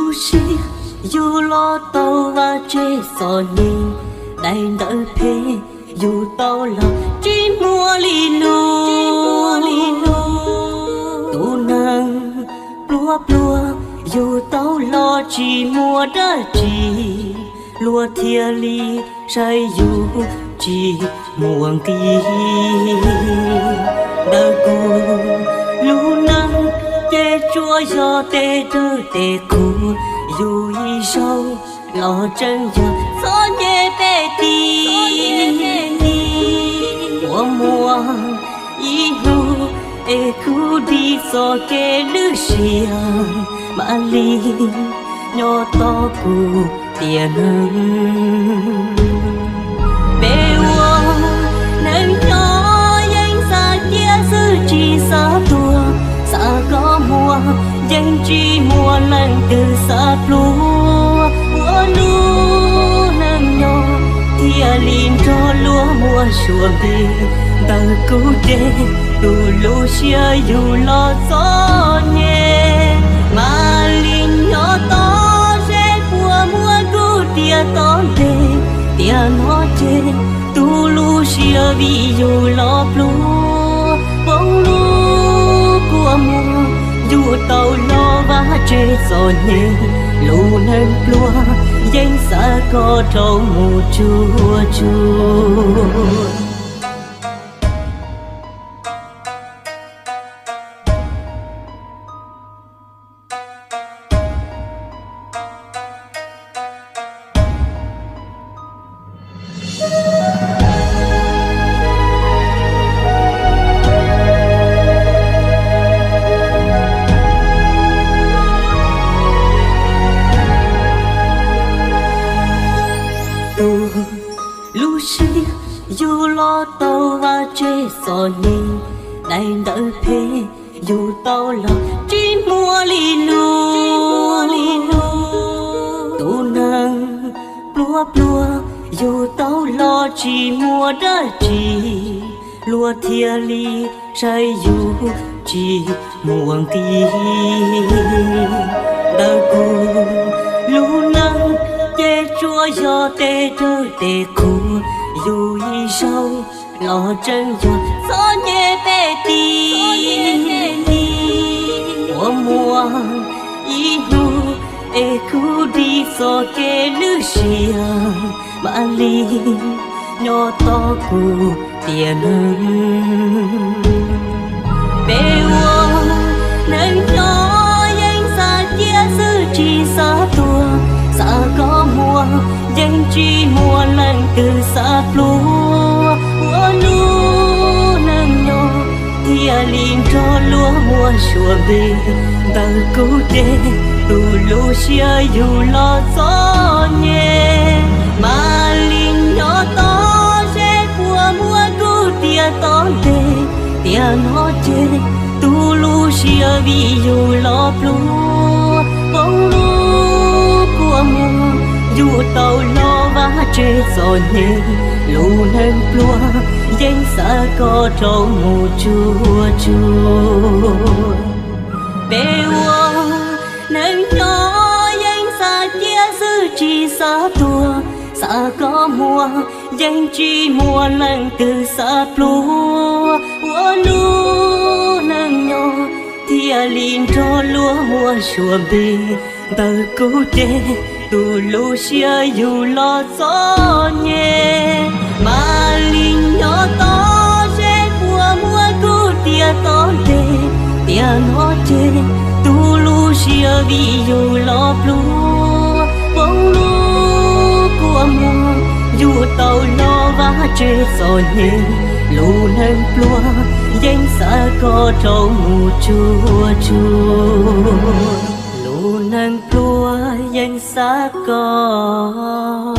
Lub siab yug los tau vaj tse txom nyem, daim ntawv phem yug tau los tsis muaj li lus. Tus neeg pluag pluag yug tau los tsis muaj dab tsi, luag thiaj li saib yus tsis muaj nqis. Ntawm kuv lub neej ces tsuas yog tes dawb tes qhuav, yug ib zaug los tseem yog txom nyem peb tis. Ua muaj ib hnub es kuv dim txoj kev lwj siab, mam li nyob tos kuv tiam neeg. Peb ua neej nyob yeej xav ciaj xwb tsis xav tuag, xav koj muag yeej tsis muaj leej twg xav pluag. Ua lub neej nyob thiaj li nrog luag muaj suab npe, ntawm kuv ces tus lub siab yug los txom nyem. Mam li nyob tos seb puas muaj kuv tiam tom ntej, tiam no ces tus lub siab vim yug los pluag. Poob lub kua muag yug tau los vaj tse txom nyem, lub neej pluag yeej xav koj rau mus tsuag tsuag. Tus lub siab yug los tau vaj tse txom nyem, daim ntawv phem yug tau los tsis muaj li lus. Tus neeg pluag pluag yug tau los tsis muaj dab tsi, luag thiaj li saib yus tsis muaj nqis. Ntawm kuv lub neej ces tsuas yog tes dawb tes qhuav, yug ib zaug los tseem yog txom nyem peb tis. Ua muaj ib hnub es kuv dim txoj kev lwj siab, mam li nyob tos kuv tiam neeg. Peb ua neej nyob yeej xav ciaj xwb tsis xav tuag, xav koj muag yeej tsis muaj leej twg xav pluag. Ua lub neej nyob thiaj li nrog luag muaj suab npe, ntawm kuv ces tus lub siab yug los txom nyem. Mam li nyob tos seb puas muaj kuv tiam tom ntej, tiam no ces tus lub siab vim yug los pluag. Poob lub kua muag yug tau los vaj tse txom nyem, lub neej pluag yeej xav koj rau mus tsuag tsuag. Peb ua neej nyob yeej xav ciaj xwb tsis xav tuag, xav koj muag yeej tsis muaj leej twg xav pluag. Ua lub neej nyob thiaj li nrog luag muaj suab npe, ntawm kuv ces tus lub siab yug los txom nyem. Mam li nyob tos seb puas muaj kuv tiam tom ntej, tiam no ces tus lub siab vim yug los pluag. Poob lub kua muag yug tau los vaj tse txom nyem, lub neej pluag yeej xav koj rau mus tsuag tsuag. Lub neej pluag yeej xav koj